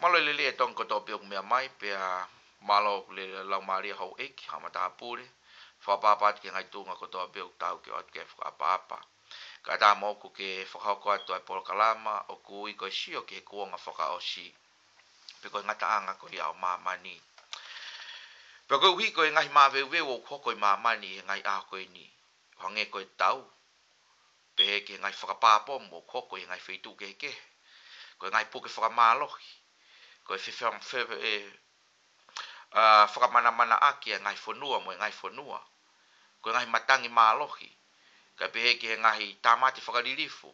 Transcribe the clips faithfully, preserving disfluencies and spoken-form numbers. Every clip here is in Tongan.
Mālō e lelei e Tonga kotoa pē ʻoku meʻa mai, pea mālō ʻoku lele e laumālie houʻeiki, haʻa matāpule, fakaʻapaʻapa atu ki he ngaahi tuʻunga kotoa pē ʻoku tau ke ʻoatu ki ai e fakaʻapaʻapa. Kae ʻatā moʻoku ke fakahoko atu ʻa e polokalama ʻoku ui ko e Sio ki he Kuonga Fakaʻosi, pe ko e Ngataʻanga ko ia ʻo Māmani. Pea koeʻuhi ko e ngaahi māveuveu ʻoku hoko ʻi māmani ʻi he ngaahi ʻaho ko eni, ʻo hangē ko e tau, pehē ki he ngaahi fakapāpomu ʻoku hoko ʻi he ngaahi feituʻu kehekehe, ko e ngaahi puke fakamālohi, ko e fefe-, fe-, e, a, fakamanamanaʻaki e ngaahi fonua mo e ngaahi fonua, ko e ngaahi matangi mālohi, kae pehē ki he ngaahi tāmate fakalilifu,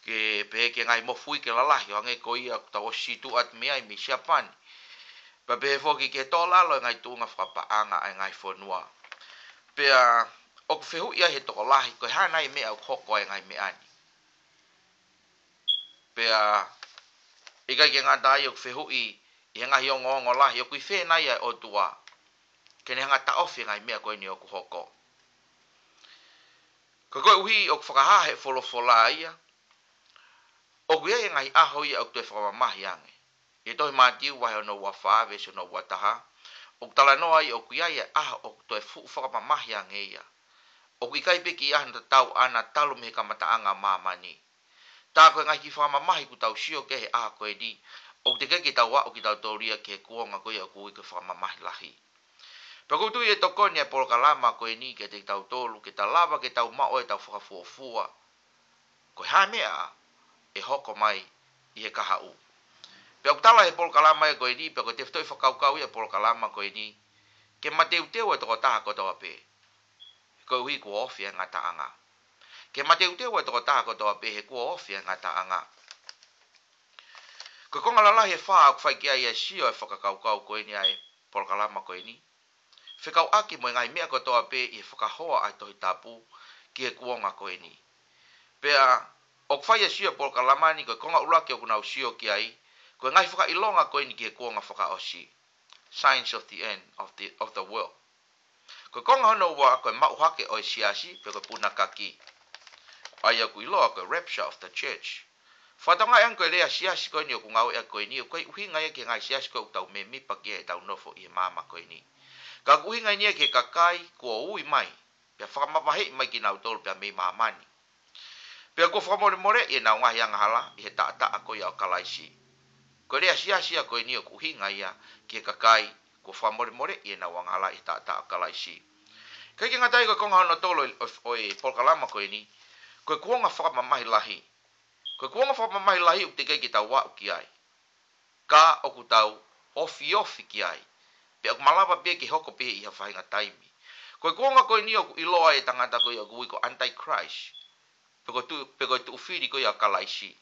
kae pehē ki he ngaahi mofuike lalahi, ʻo hangē ko ia ʻoku tau ʻosi sītuʻa atu mei ai mei Siapani. Pea pehē foki ki he tō lalo e ngaahi tuʻunga fakapaʻanga ʻa e ngaahi fonua. Pea ʻoku fehuʻi ai he tokolahi, ko e hā nai e meʻa ʻoku hoko ai e ngaahi meʻa ni. Pea ʻikai ke ngata ai, ʻoku fehuʻi ʻi he ngaahi ongoongo lahi, ʻoku ʻi fē nai ʻa e ʻOtua ke ne hanga ʻo taʻofi e ngaahi meʻa ko eni ʻoku hoko. Ka koeʻuhi ʻoku fakahā he folofola ia, ʻoku ʻi ai e ngaahi ʻaho ia ʻoku toe fakamamahi ange. ʻI he tohi Mātiu vahe hono ua fā, veesi hono ua taha, ʻoku talanoa ai ʻoku ʻi ai e ʻaho ʻoku toe fuʻu fakamamahi ange ia. ʻOku ʻikai pē ke ʻi ai hano tatau ʻana talu mei he kamataʻanga ʻo māmani. Tā ko e ngaahi kiʻi fakamamahi ʻoku tau sio ki ai he ʻaho ko eni, ʻoku teʻeki ke tau aʻu kitautolu ia ki he kuonga ko ia ʻoku ui ko e fakamamahi lahi. Pea ʻoku ou tui ʻe tokoni e polokalama ko eni kiate kitautolu, ke ta lava ke tau maʻu ʻetau fakafuofua ko e hā e meʻa ʻe hoko mai ʻi he kahaʻu. Pea ʻoku tala he polokalama ia ko eni, pea ko e tefitoʻi fakakaukau ia e polokalama ko eni, ke mateuteu e tokotaha kotoa pē, he koeʻuhi kuo ofi e ngataʻanga. Ke mateuteu e tokotaha kotoa pē, he kuo ofi e ngataʻanga. Ko e konga lalahi ʻe fā ʻoku fai ki ai e sio e fakakaukau ko eni ʻa e polokalama ko eni, fekauʻaki mo e ngaahi meʻa kotoa pē ʻi he fakahoa ʻa e Tohi Tapu ki he kuonga ko eni. Pea ʻoku fai e sio e polokalama ni, ko e konga ʻuluaki ʻoku nau sio ki ai, ko e ngaahi fakaʻilonga ko eni ki he kuonga fakaʻosi. Signs of the end of the, of the world. Ko e konga hono ua, ko e maʻu hake ʻo e siasi, pe ko e punakaki. ʻA ia ʻoku ʻiloa ko e rapture of the church. Fakatokangaʻi ange ko e lea siasi ko eni ʻoku ngāueʻaki ko eni, ʻoku ʻikai ʻuhinga ia ki he ngaahi siasi ko ē ʻoku tau mēmipa ki ai ʻi heʻetau nofo ʻi he māmani ko eni. Ka ʻoku ʻuhinga ia ki he kakai kuo ui mai, pea fakamavaheʻi mai kinautolu pea mei māmani. Pea kuo fakamolemoleʻi ʻenau ngaahi angahala ʻi he taʻataʻa ko ia ʻo Kalaisi. Ko e lea siasi ia ko eni ʻoku ʻuhinga ia ki he kakai kuo fakamolemoleʻi ʻenau angahala ʻi he taʻataʻa ʻo Kalaisi. ʻIkai ke ngata ai, ko e konga hono tolu ʻo, ʻo e polokalama ko eni, ko e kuonga fakamamahi lahi. Ko e kuonga fakamamahi lahi ʻoku teʻeki ke tau aʻu ki ai. Ka ʻoku tau ofiofi ki ai. Pea ʻoku malava pē ke hoko pē ʻi ha faʻahinga taimi. Ko e kuonga ko eni ʻoku ʻiloa e tangata ko ia ʻoku ui ko Antichrist, pe ko e tuʻu, pe ko e tuʻufili ko ia ʻo Kalaisi,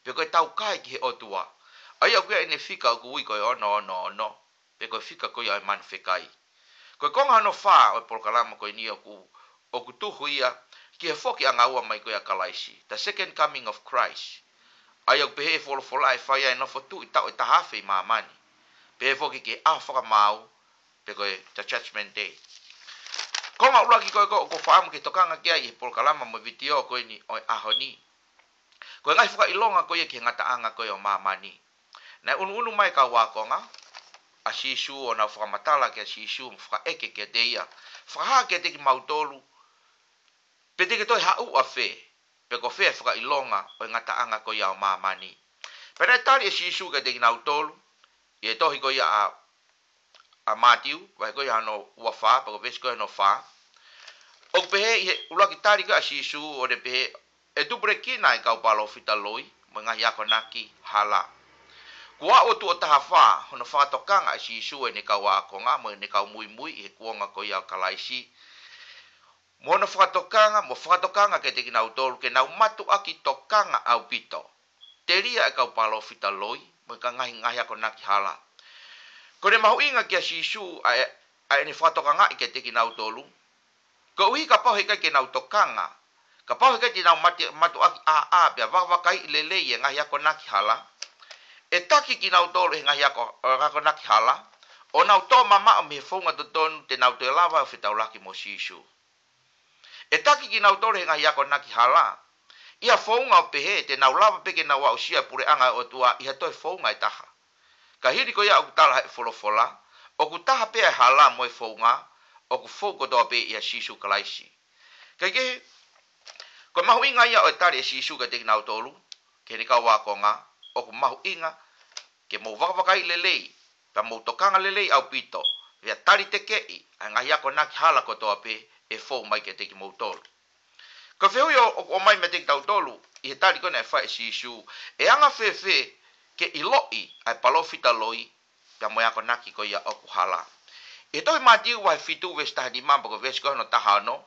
pe ko e taukae ki he ʻOtua. ʻA ia ʻoku ʻi ai ʻene fika ʻoku ui ko e ono ono ono, pe ko e fika ko ia ʻo e manu fekai. Ko e konga hono fā ʻo e polokalama ko eni ʻoku, ʻoku tuhu ia ki he foki ʻangaua mai ko ia ʻa Kalaisi, the second coming of Christ. ʻA ia ʻoku pehē ʻe he folofola ʻe fai ai e nofo tuʻi taʻu ʻe taha afe ʻi māmani. Pehē foki ki he ʻaho fakamaau, pe ko e the judgment day. Konga ʻuluaki ko ē ʻoku ou fakaʻamu ke tokanga ki ai ʻi he polokalama mo e vitiō ko eni ʻo e ʻaho ni, ko e ngaahi fakaʻilonga ko ia ki he ngataʻanga ko ia ʻo māmani. Naʻe ʻunuʻunu mai e kau ākonga ʻa Sīsū ʻo nau fakamatala kia Sīsū mo fakaʻeke kiate ia, Fakahā kiate kimautolu, pe te ke toe haʻu ʻafē, pe ko fē e fakaʻilonga ʻo e ngataʻanga ko ia ʻo māmani. Pea naʻe tali ʻe Sīsū kiate kinautolu, ʻi he tohi ko ia ʻa, ʻa Mātiu, vahe ko ia hono ua fā, pe ko e veesi ko ia hono fā. ʻOku pehē ʻi he ʻuluaki tali ko ia ʻa Sīsū, ʻo ne pehē, ʻE tupulekina e kau palōfita loi mo e ngaahi akonaki hala. Kuo aʻu ʻo tuʻo taha fā hono fakatokanga ʻe Sīsū ʻene kau ākonga mo ʻene kau muimui ʻi he kuonga ko ia ʻo Kalaisi. Mo hono fakatokanga, mo fakatokanga kiate kinautolu ke nau mātuʻaki tokanga ʻaupito, telia e kau palōfita loi mo e kau ngaahi, ngaahi akonaki hala. Ko ʻene mahuʻinga kia Sīsū ʻa e, ʻa ʻene fakatokangaʻi kiate kinautolu, koeʻuhi kapau heʻikai ke nau tokanga, kapau heʻikai te nau mate-, mātuʻaki ʻāʻā pea vakavakaiʻi lelei e ngaahi akonaki hala, ʻe taki kinautolu ʻe he ngaahi ako-, akonaki hala, ʻo nau tō mamaʻo mei he founga totonu te nau toe lava ʻo fetaulaki mo Sīsū. ʻE taki kinautolu ʻe he ngaahi akonaki hala ʻi ha founga ʻo pehē te nau lava pē ke nau aʻusia e puleʻanga ʻo e ʻOtua ʻi ha toe founga ʻe taha. Ka hili ko ia ʻoku tala he folofola, ʻoku taha pē ʻa e hala mo e founga, ʻoku fou kotoa pē ʻia Sīsū Kalaisi. Kaikehe, ko e mahuʻinga ia ʻo e tali ʻe Sīsū kiate kinautolu, ki heʻene kau ākonga, ʻoku mahuʻinga ke mou vakavakaiʻi lelei, pea mou tokanga lelei ʻaupito, pea talitekeʻi ʻa e ngaahi akonaki hala kotoa pē ʻe fou mai kiate kimoutolu. Ko e fehuʻi ʻoku ʻomai meiate kitautolu, ʻi he tali ko ena ʻe fai ʻe Sīsū, ʻe anga fēfē ke ʻiloʻi ʻa e palōfita loi, pea mo e akonaki ko ia ʻoku hala. ʻI he tohi Mātiu vahe fitu veesi taha nima pea ko e veesi ko hono taha ono,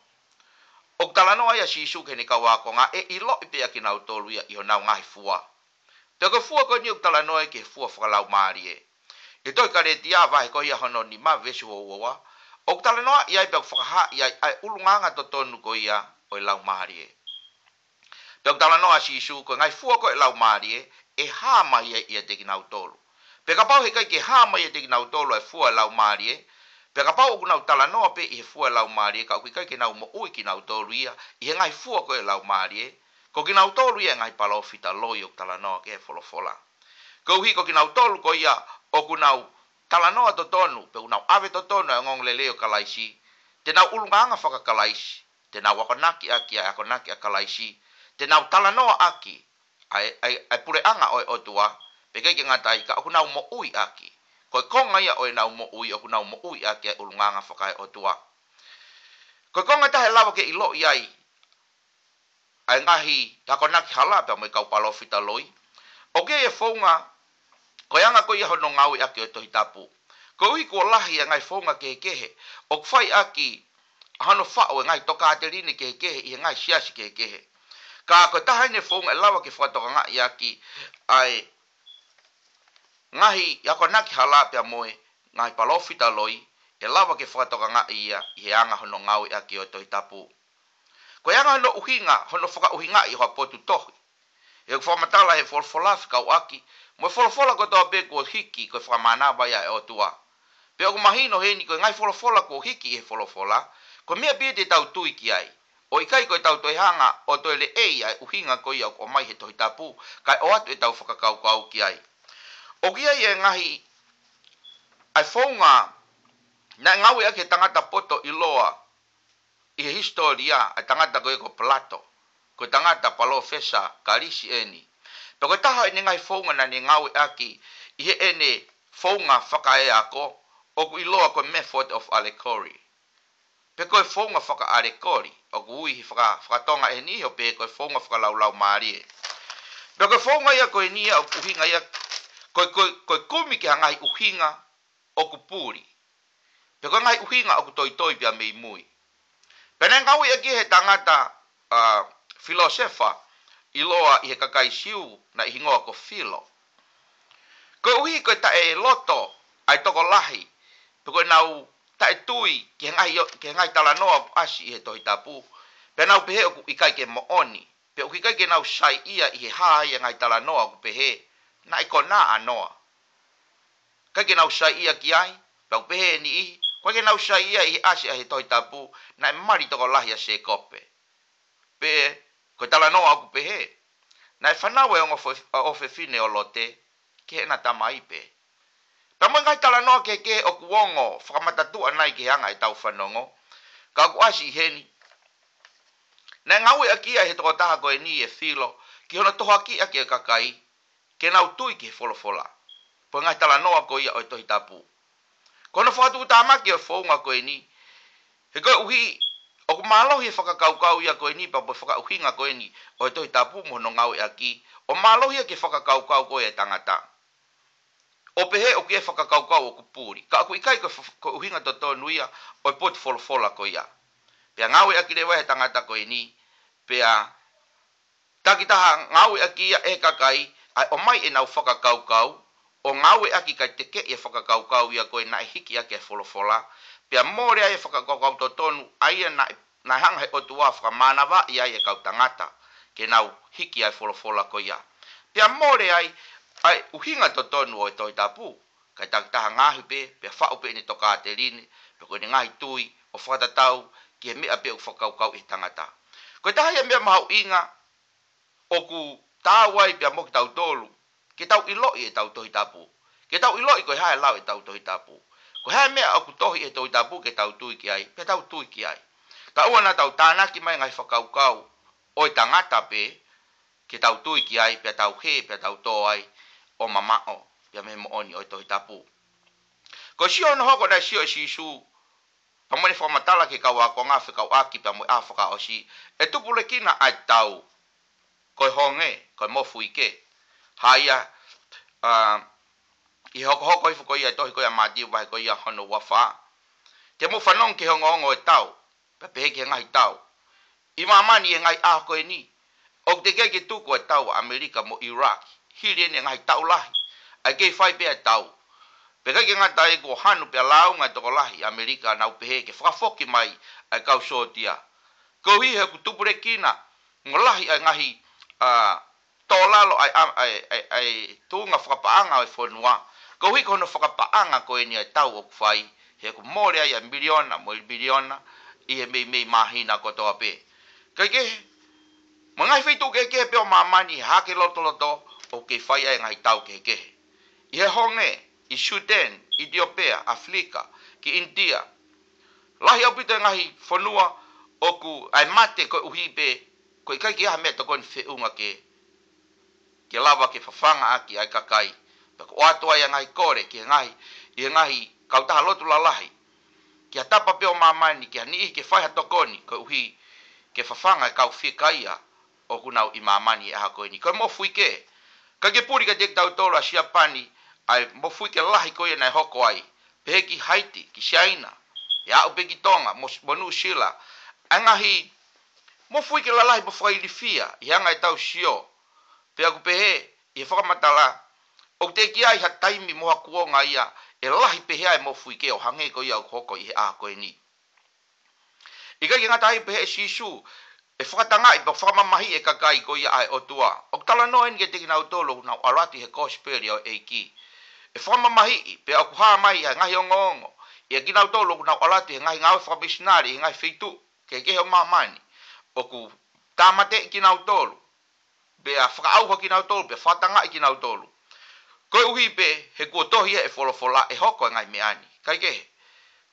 ʻoku talanoa ai ʻa Sīsū ki heʻene kau ākonga, ʻe ʻiloʻi pē ʻa kinautolu ia ʻi honau ngaahi fua. Pea ko e fua ko eni ʻoku talanoa ai ki he fua fakalaumālie. ʻI he tohi Kalētia vahe ko ia hono nima veesi uaua, ʻoku talanoaʻi ai pea ʻoku fakahaaʻi ai ʻa e ʻulungaanga totonu ko ia ʻo e laumālie. Pea ʻoku talanoa ʻa Sīsū ko e ngaahi fua ko ē ʻo e laumālie, ʻe hā mai ai ʻiate kinautolu. Pea kapau heʻikai ke hā mai ʻiate kinautolu ʻa e fua ʻo e laumālie, pea kapau ʻoku nau talanoa pē ʻi he fua ʻo e laumālie, ka ʻoku ʻikai ke nau moʻui kinautolu ia ʻi he ngaahi fua ko ē ʻo e laumālie, ko kinautolu ia ʻa e ngaahi palōfita loi ʻoku talanoa ki ai e folofola. Koeʻuhi ko kinautolu ko ia ʻoku nau talanoa totonu, pe ʻoku nau ʻave totonu ʻa e ongoongolelei ʻo Kalaisi, te nau ʻulungaanga faka-Kalaisi, te nau akonaki ʻaki ʻa e akonaki ʻa Kalaisi, te nau talanoa ʻaki ʻa e, ʻa e, ʻa e puleʻanga ʻo e ʻOtua, pea ʻikai ke ngata ai ka ʻoku nau moʻui ʻaki. Ko e konga ia ʻo ʻenau moʻui, ʻoku nau moʻui ʻaki ʻa e ʻulungaanga faka-e-ʻOtua. Ko e konga ʻe taha ʻe lava ke ʻiloʻi ai ʻa e ngaahi akonaki hala pea mo e kau palōfita loi, ʻoku ʻi ai e founga, ko e anga ko ia hono ngāueʻaki ʻo e Tohi Tapu. Koeʻuhi kuo lahi ʻa e ngaahi founga kehekehe ʻoku fai ʻaki ʻa hono faʻu e ngaahi tokāteline kehekehe ʻi he ngaahi siasi kehekehe. Ka ko e taha eni e founga ʻe lava ke fakatokangaʻi ʻaki ʻa e ngaahi akonaki hala pea mo e ngaahi palōfita loi, ʻe lava ke fakatokangaʻi ia ʻi he anga hono ngāueʻaki ʻo e Tohi Tapu. Ko e anga hono ʻuhinga, hono fakaʻuhingaʻi ʻo ha potu tohi. ʻOku fakamatala he folofola fekauʻaki mo e folofola kotoa pē kuo hiki ko e fakamānava ia ʻa e ʻOtua. Pea ʻoku mahino heni ko e ngaahi folofola kuo hiki ʻi he folofola, ko e meʻa pē ia te tau tui ki ai. ʻO ʻikai ko ʻetau toe hanga ʻo toe leʻei ʻa e ʻuhinga ko ia ʻoku ʻomai he Tohi Tapu, kae ʻoatu ʻetau fakakaukau ki ai. ʻOku ʻi ai e ngaahi, ʻa e founga naʻe ngāueʻaki he tangata poto ʻiloa ʻi he hisitōlia, ʻa e tangata ko ia ko Plato, ko e tangata palōfesa Kalisi eni. Pea ko e taha ʻene ngaahi founga naʻa ne ngāueʻaki ʻi heʻene founga fakaeako, ʻoku ʻiloa ko e method of allegory. Pe ko e founga fakaʻalekoli, ʻoku ui he faka-, fakatonga eni ʻo pehē ko e founga fakalaulaumālie. Pea ko e founga ia ko eni ia ʻoku ʻuhinga ia, ko e, ko e, ko e kumi ki ha ngaahi ʻuhinga ʻoku puli. Pe ko e ngaahi ʻuhinga ʻoku toitoi pea mei mui. Pea naʻe ngāueʻaki he tangata, ʻa, filōsefa ʻiloa ʻi he kakai Siu naʻe hingoa ko Filo. Koeʻuhi ko e taʻeloto ʻa e tokolahi, pe ko ʻenau taʻetui ki he ngaahi, ki he ngaahi talanoa ʻoku ʻasi ʻi he Tohi Tapu, pea nau pehē ʻoku ʻikai ke moʻoni, pe ʻoku ʻikai ke nau saiʻia ʻi he hā ʻa e ngaahi talanoa ʻoku pehē naʻe konā ʻa Noa. ʻIkai ke nau saiʻia ki ai, pea ʻoku pehē ʻe niʻihi, ʻikai ke nau saiʻia ʻi he ʻasi ʻa e Tohi Tapu naʻe mali tokolahi ʻa Sēkope. Pe ko e talanoa ʻoku pehē naʻe fanau e ongo fo-, ʻofefine ʻo Lote ki heʻena tamai pē. Pea mo e ngaahi talanoa kehekehe ʻoku ongo fakamatatuʻa nai ki he anga ʻetau fanongo, ka ʻoku ʻasi ʻi heni. Naʻe ngāueʻaki ia ʻe he tokotaha ko eni ʻe Filo ki hono tohoakiʻi ʻaki e kakai ke nau tui ki he folofola. Pe ko e ngaahi talanoa ko ia ʻo e Tohi Tapu. Ko hono fakatuʻutāmaki ʻo e founga ko eni, he koeʻuhi ʻoku mālohi e fakakaukau ia ko eni, pea mo e fakaʻuhinga ko eni ʻo e Tohi Tapu mo hono ngāueʻaki, ʻo mālohi ia ki he fakakaukau ko ia ʻa e tangata. ʻO pehē ʻoku ʻi ai e fakakaukau ʻoku puli. Ka ʻoku ʻikai ko e f-, ko e ʻuhinga totonu ia ʻo e potu folofola ko ia. Pea ngāueʻaki leva ʻe he tangata ko eni, pea takitaha ngāueʻaki ia ʻe he kakai, ʻa e ʻomai ʻenau fakakaukau, ʻo ngāueʻaki kae tekeʻi e fakakaukau ia ko ē naʻe hiki ʻaki e folofola, pea mole ai e fakakaukau totonu, ʻa ia naʻe, naʻe hanga he ʻOtua ʻo fakamānavaʻi ai e kau tangata, ke nau hiki ʻa e folofola ko ia. Pea mole ai, ʻa e ʻuhinga totonu ʻo e Tohi Tapu, kae takitaha ngaohi pē, pea faʻu pē ʻene tokāteline, pe ko ʻene ngaahi tui, ʻo fakatatau ki he meʻa pē ʻoku fakakaukauʻi ʻe he tangata. Ko e taha ia e meʻa mahuʻinga ʻoku taau ai pea mo kitautolu, ke tau ʻiloʻi ʻetau Tohi Tapu. ke tau ʻiloʻi ko e hā e lau ʻetau Tohi Tapu. Ko e hā e meʻa ʻoku tohi ʻi he Tohi Tapu ke tau tui ki ai, pea tau tui ki ai. Kae ʻoua naʻa tau tānaki mai e ngaahi fakakaukau ʻo e tangata pē, ke tau tui ki ai, pea tau hē, pea tau tō ai ʻo mamaʻo pea mei he moʻoni ʻo e Tohi Tapu. Ko e sio hono hoko naʻe sio ai ʻa Sīsū, pea mo ʻene fakamatala ki he kau ākonga fekauʻaki pea mo e ʻaho fakaʻosi, ʻe tupulekina ʻa e tau, ko e honge, ko e mofuike. Hā ia, ā, ʻi he hokohoko hifo ko ia e tohi ko ia ʻa Mātiu vahe ko ia hono ua fā. Te mou fanongo ki he ongoongo ʻo e tau, pea pehē ki he ngaahi tau ʻi māmani ʻi he ngaahi ʻaho ko eni. ʻOku teʻeki ai ke tuku e tau ʻa ʻAmelika mo ʻIulaki, hili ʻene ngaahi taʻu lahi ʻa e kei fai pē ʻa e tau. Pea ʻikai ke ngata ai, kuo hanu pea lāunga e tokolahi ʻi ʻAmelika ʻo nau pehē ke fakafoki mai ʻa e kau sōtia. Koeʻuhi he ʻoku tupulekina mo lahi ʻa e ngaahi, ā, tō lalo ʻa e, ʻa e, ʻa e, ʻa e tuʻunga fakapaʻanga ʻo e fonua. Koeʻuhi ko hono fakapaʻanga ko eni ʻa e tau ʻoku fai, he ʻoku mole ai ʻa e miliona mo e miliona ʻi he meimei māhina kotoa pē. Kae kehe, mo e ngaahi feituʻu kehekehe pē ʻo māmani, he hake lotoloto ʻoku kei fai ai e ngaahi tau kehekehe. ʻI he honge, ʻi Sutan, ʻItiopea, ʻAfilika, ki ʻInitia. Lahi ʻaupito e ngaahi fonua ʻoku ʻi ai e mate koeʻuhi pē ko e ʻikai ke ʻi ai ha meʻatokoni feʻunga ke, ke lava ke fafanga ʻaki ʻa e kakai. Pea ko e ʻoatu ai ʻa e ngaahi kole ki he ngaahi, ʻi he ngaahi kautaha lotu lalahi, ki ha tapa pē ʻo māmani, ki ha niʻihi ke fai ha tokoni koeʻuhi ke fafanga e kau fiekaia ʻoku nau ʻi māmani he ʻaho ko eni. Ko e mofuike, ʻikai ke puli kiate kitautolu ʻa Siapani ʻa e mofuike lahi ko ia naʻe hoko ai. Pehē ki Haiti, ki Siaina, ʻe aʻu pē ki Tonga, mo, mo Nuʻusila. ʻA e ngaahi mofuike lalahi mo fakailifia ʻi he anga ʻetau sio. Pea ʻoku pehē ʻi he fakamatala, ʻoku teʻeki ai ha taimi mo ha kuonga ia ʻe lahi pehē ai e mofuike ʻo hangē ko ia ʻoku hoko ʻi he ʻaho ko eni. ʻIkai ke ngata ai, pehē ʻe Sīsū, ʻe fakatangaʻi pea fakamamahiʻi e kakai ko ia ʻa e ʻOtua. ʻOku talanoa eni kiate kinautolu ʻoku nau ʻalu atu ʻi he kosipeli ʻo e ʻEiki. ʻE fakamamahiʻi, pea ʻoku hā mai ʻa e ngaahi ongoongo ʻia kinautolu ʻoku nau ʻalu atu ʻi he ngaahi ngāue fakamisinale ʻi he ngaahi feituʻu kehekehe ʻo māmani. ʻOku tāmateʻi kinautolu, pea fakaʻauha kinautolu, pea fakatangaʻi kinautolu. Koeʻuhi pē he kuo tohi ʻe he folofola ʻe hoko e ngaahi meʻa ni. Kae kehe,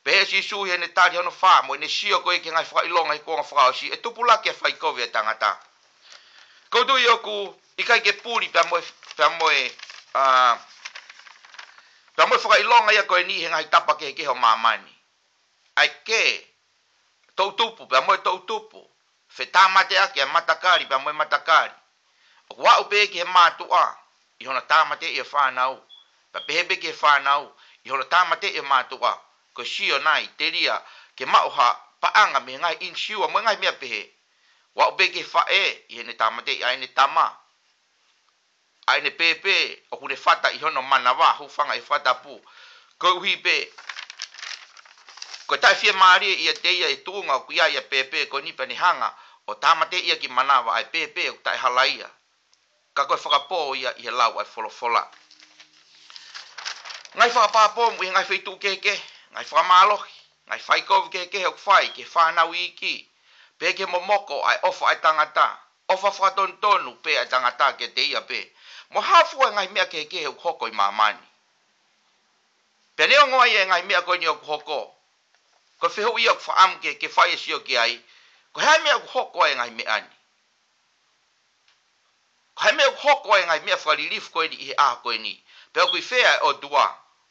pehē ʻe Sīsū ʻi heʻene tali hono fā mo ʻene sio ko ia ki he ngaahi fakaʻilonga ʻi he kuonga fakaʻosi, ʻe tupulaki ʻa e fai kovi ʻa e tangata. Ko u tui ʻoku ʻikai ke puli pea mo e, pea mo e, ā, pea mo e fakaʻilonga ia ko eni he ngaahi tapa kehekehe ʻo māmani. ʻA e kē, toʻutupu pea mo e toʻutupu, fetāmateʻaki ʻa e matakali pea mo e matakali. ʻOku aʻu pē ki he mātuʻa ʻi hono tāmateʻi e fānau, pea pehē pē ki he fānau ʻi hono tāmateʻi e mātuʻa. Ko e sio nai, telia ke maʻu ha paʻanga mei he ngaahi inisiua mo e ngaahi meʻa pehē. ʻOku aʻu pē ki he faʻē ʻi heʻene tāmateʻi ʻa ʻene tama, ʻa ʻene pēpē ʻoku ne fata ʻi hono manava, hūfanga he fakatapu. Koeʻuhi pē ko e taʻefiefiemālie ʻiate ia e tuʻunga ʻoku ʻi ai ʻa e pēpē ko eni, pea ne hanga ʻo tāmateʻi ia ki manava ʻa e pēpē ʻoku taʻehalaia. Ka ko e fakapō ia ʻi he lau ʻa e folofola. Ngaahi fakapāpō mo e ngaahi feituʻu kehekehe, ngaahi fakamālohi, ngaahi fai kovi kehekehe ʻoku fai ki he fānau iiki, pehē ki he momoko ʻa e ʻofa ʻa e tangata, ʻofa fakatonutonu pē ʻa e tangata kiate ia pē. Mo e hā fua e ngaahi meʻa kehekehe ʻoku hoko ʻi māmani. Pea neongo ai e ngaahi meʻa ko eni ʻoku hoko, ko e fehuʻi ia ʻoku fakaʻamu ke, ke fai e sio ki ai, ko e hā e meʻa ʻoku hoko ai e ngaahi meʻa ni. Ko e hā e meʻa ʻoku hoko ai e ngaahi meʻa fakalilifu ko eni ʻi he ʻaho ko eni. Pea ʻoku ʻi fē ʻa e ʻOtua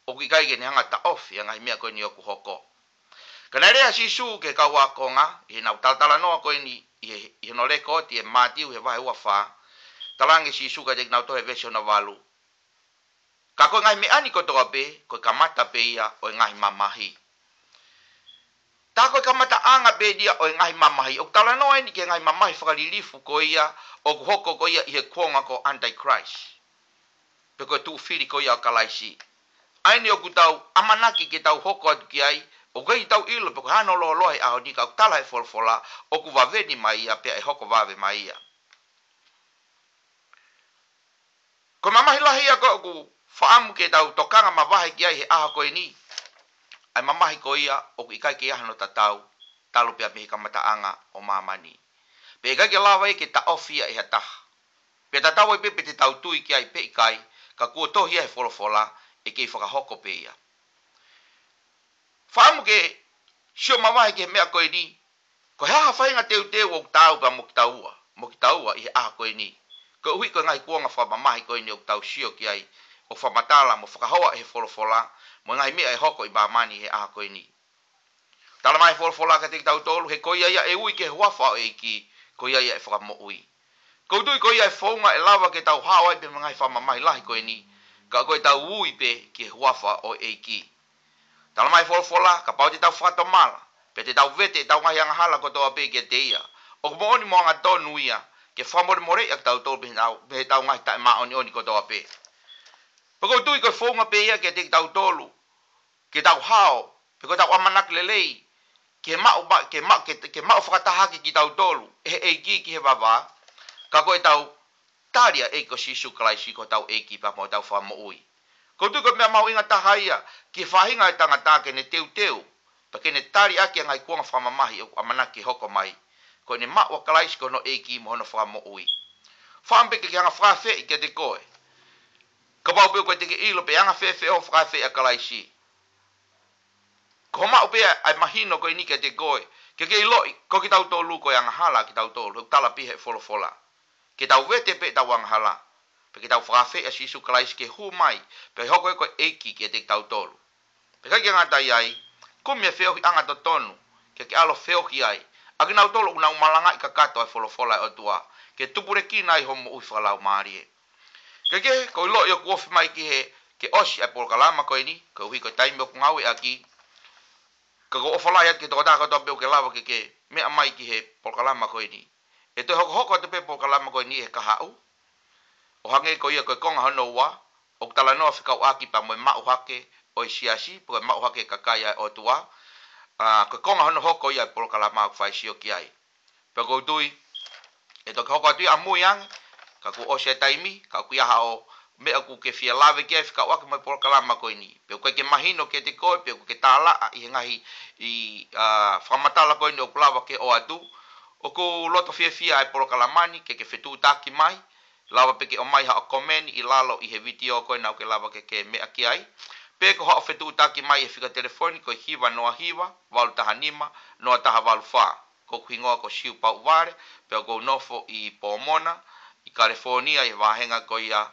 ʻoku ʻikai ke ne hanga ʻo taʻofi ʻa e ngaahi meʻa ko eni ʻoku hoko. Ka naʻe lea ʻa Sīsū ki he kau ākonga, ʻi heʻenau talatalanoa ko eni, ʻi he, ʻi hono lekooti ʻe Mātiu he vahe ua fā, talaange ʻe Sīsū kiate kinautolu he veesi hono valu: Ka ko e ngaahi meʻa ni kotoa pē, ko e kamata pē ia ʻo e ngaahi mamahi. Tā ko e kamataʻanga pē ia ʻo e ngaahi mamahi. ʻOku talanoa eni ki he ngaahi mamahi fakalilifu ko ia ʻoku hoko ko ia ʻi he kuonga ko e Antichrist, pe ko e tuʻufili ko ia ʻo Kalaisi. ʻA eni ʻoku tau ʻamanaki ke tau hoko atu ki ai, ʻoku ʻikai ke tau ʻilo pe ko e hā hono lōloa he ʻaho ni, ka ʻoku tala ʻe he folofola ʻoku vave ni mai ia, pea ʻe hoko vave mai ia. Ko e mamahi lahi ia ko ē ʻoku fakaʻamu ke tau tokanga mavahe ki ai he ʻaho ko eni, ʻa e mamahi ko ia ʻoku ʻikai ke ʻi ai hano tatau, talu pea mei he kamataʻanga ʻo māmani. Pea ʻikai ke lava ia ke taʻofi ia ʻe ha taha. Pea tatau ai pē pe te tau tui ki ai pe ʻikai, ka kuo tohi ia he folofola, ʻe kei fakahoko pē ia. Fakaʻamu ke sio mavahe ki he meʻa ko eni, ko e hā ha faʻahinga teuteu ʻoku taau pea mo kitaua, mo kitaua ʻi he ʻaho ko eni. Koeʻuhi ko e ngaahi kuonga fakamamahi ko eni ʻoku tau sio ki ai, ʻoku fakamatala mo fakahoa ʻe he folofola, mo e ngaahi meʻa ʻe hoko ʻi māmani ʻi he ʻaho ko eni. Talamai ʻe he folofola kiate kitautolu, he ko ia ia ʻe ui ki he huafa ʻo e ʻEiki, ko ia ia ʻe fakamoʻui. ʻOku ou tui ko ia e founga ʻe lava ke tau hao ai pē mo e ngaahi fakamamahi lahi ko eni, ka ko ʻetau ui pē ki he huafa ʻo e ʻEiki. Talamai ʻe he folofola, kapau te tau fakatomala, pea te tau vete ʻetau ngaahi angahala kotoa pē kiate ia, ʻoku moʻoni mo angatonu ia ke fakamolemoleʻi ʻa kitautolu mei heʻetau, mei heʻetau ngaahi taʻemāʻoniʻoni kotoa pē. Pea ʻoku ou tui ko e founga pē ia kiate kitautolu, ke tau hao, pe ko ʻetau ʻamanaki lelei, ke maʻu, ma-, ke ma-, ke, ke maʻu fakataha ʻaki kitautolu ʻe he ʻEiki ki he vavā, ka ko ʻetau tali ʻa e ʻEiki ko Sīsū Kalaisi ko hotau ʻEiki pea mo hotau Fakamoʻui. ʻOku ou tui ko e meʻa mahuʻinga taha ia ki he faʻahinga ʻo e tangata ke ne teuteu, pea ke ne tali ʻaki ʻa e ngaahi kuonga fakamamahi ʻoku ʻamanaki ke hoko mai, ko ʻene maʻu ʻa Kalaisi ko hono ʻEiki mo hono Fakamoʻui. Fakaʻamu pē ke ke hanga ʻo fakaafeʻi kiate koe. Kapau pē ʻoku ʻikai te ke ʻilo pe ʻe anga fēfē hoʻo fakaafeʻi ʻa Kalaisi, ko hoʻo maʻu pē ʻa e mahino ko eni kiate koe, ke ke ʻiloʻi ko kitautolu ko e angahala ʻa kitautolu, he ʻoku tala pē ʻe he folofola ke tau vete pē ʻetau angahala, pea ke tau fakaafeʻi ʻa Sīsū Kalaisi ke hū mai, pea hoko ia ko e ʻEiki kiate kitautolu. Pea ʻikai ke ngata ai, kumi e feohiʻanga totonu ke ke ʻalu ʻo feohi ai ʻa kinautolu ʻoku nau malangaʻi kakato ʻa e folofola ʻa e ʻOtua, ke tupulekina ai hoʻo moʻui fakalaumālie. Ke ke, ʻoku ou ʻiloʻi ʻoku ofi mai ki he, ke ʻosi ʻa e polokalama ko eni, koeʻuhi ko e taimi ʻoku ngāueʻaki. Ka ʻoku ou ʻofa lahi atu ki he tokotaha kotoa pē ʻoku ke lava ke ke meʻa mai ki he polokalama ko eni. ʻE toe hokohoko atu pē polokalama ko eni he kahaʻu, ʻo hangē ko ia ko e konga hono ua, ʻoku talanoa fekauʻaki pea mo e maʻu hake ʻo e siasi, pe ko e maʻu hake e kakai ʻa e ʻOtua. ʻA, ko e konga hono hoko ia e polokalama ʻoku fai sio ki ai. Pea ʻoku ou tui ʻe toki hoko atu ia ʻamui ange, ka kuo ʻosi e taimi, ka ʻoku ʻi ai haʻo meʻa ʻoku ke fie lave ki ai fekauʻaki mo e polokalama ko eni. Pe ʻoku ʻikai ke mahino kiate koe, pe ʻoku ke tālaʻa ʻi he ngaahi, ʻi, ʻa, fakamatala ko eni ʻoku lava ke ʻoatu, ʻoku loto fiefia ʻa e polokalama ni ke ke fetuʻutaki mai, lava pē ke ʻomai haʻo komeni ʻi lalo ʻi he vitiō ko ena ʻoku ke lava ke ke meʻa ki ai. Pe ko haʻo fetuʻutaki mai he fika telefoni ko e hiva noa hiva, valu taha nima, noa taha valu fā. Ko hoku hingoa ko Siu Pauʻuvale, pea ʻoku ou nofo ʻi Pomona, ʻi California, ʻi he vāhenga ko ia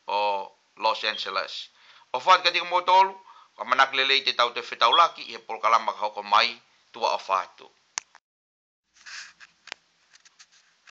ʻo Los Angeles. ʻOfa atu kiate kimoutolu, ʻoku ʻamanaki lelei te tau toe fetaulaki ʻi he polokalama ka hoko mai, tuʻa ʻofa atu.